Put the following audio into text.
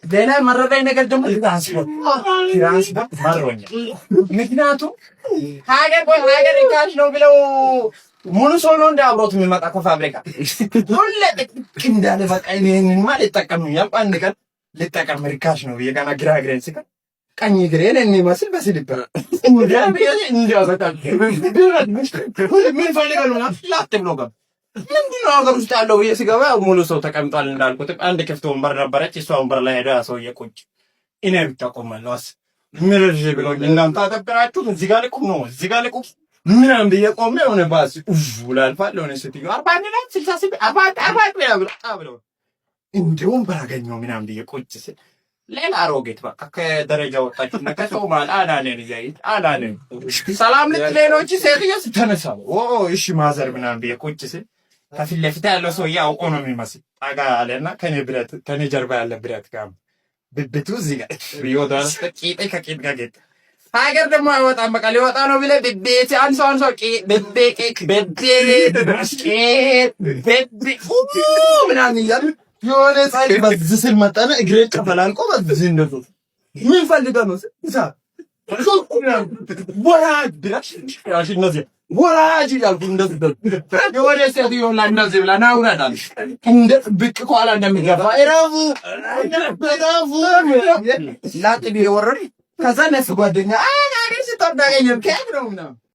ሌላ መረዳኝ ነገር ደግሞ ትራንስፖርት፣ ትራንስፖርት መሮኛል። ምክንያቱም ሀገር ቆይ ሀገር ርካሽ ነው ብለው ሙሉ ሰው ነው እንደ አብሮት የሚመጣ ከፋብሪካ። ሁሌ ጥቅጥቅ እንዳለ በቃ ይሄንንማ ልጠቀም ነው ያልኩ። አንድ ቀን ልጠቀም ርካሽ ነው ብዬ ገና ግራ እግሬን ስከ ቀኝ እግሬን የሚመስል በ slipper እንዲያው በቃ ምን ፈልገህ ነው ላጥ ብሎ ገባ። ምንድን ነው ሀገር ውስጥ ያለው ብዬ ስገባ ሙሉ ሰው ተቀምጧል። እንዳልኩት አንድ ክፍት ወንበር ነበረች። እሷ ወንበር ላይ ሄዶ ያ ሰውዬ ቁጭ፣ እኔ ብቻ ቆማለሁ። ምርር ብሎኝ እናንተ አጠብራችሁ እዚህ ጋር ልቁም ነው እዚህ ጋር ልቁም ምናምን ብዬ ቆሜ የሆነ ባስ ኡፍ ብሎ ያልፋል። የሆነ ሴትዮ 41 ናት 68 41 41 ምናምን ብለው እንደ ወንበር አገኘሁ ምናምን ብዬ ቁጭ ስል ሌላ አሮጌት በቃ ከደረጃ ወጣች እና ከሰው መሀል አላለን እያየች አላለን ሰላም ልትለኝ ነው እቺ ሴትዮ ስተነሳ ኦ እሺ mother ምናምን ብዬ ቁጭ ስል ከፊት ለፊት ያለው ሰውዬ አውቆ ነው የሚመስል ጠጋ አለና ከኔ ብረት ከኔ ጀርባ ያለ ብረት ጋር ብብቱ እዚህ ጋር ወደ ቂጤ ከቂጥ ጋር ጌጥ ሀገር ደግሞ አይወጣም። በቃ ሊወጣ ነው ብለህ ብቤት አንድ ሰው አንድ ሰው ቂጥ ብቤ ቂጥ ብቤ ቂጥ ብቤ ምናምን እያሉ የሆነ ጻይ በዚህ ስል መጣና እግሬ ጨፈላልቆ በዚህ እንደዚህ ምን ፈልገህ ነው ስል ወራጅ ብለሽ እነዚህ ወራጅ እያልኩ እንደዚህ የሆነ ሴትዮ ላይ እንደዚህ ብላ ና ውረድ አለች። እንደ ብቅ ከኋላ እንደሚገፋ እረፉ እረፉ ላጥ ብዬ ወረድኩ። ከዛ ነፍ ጓደኛ አይ ስትወርድ አገኘሁ ከየት ነው ምናምን።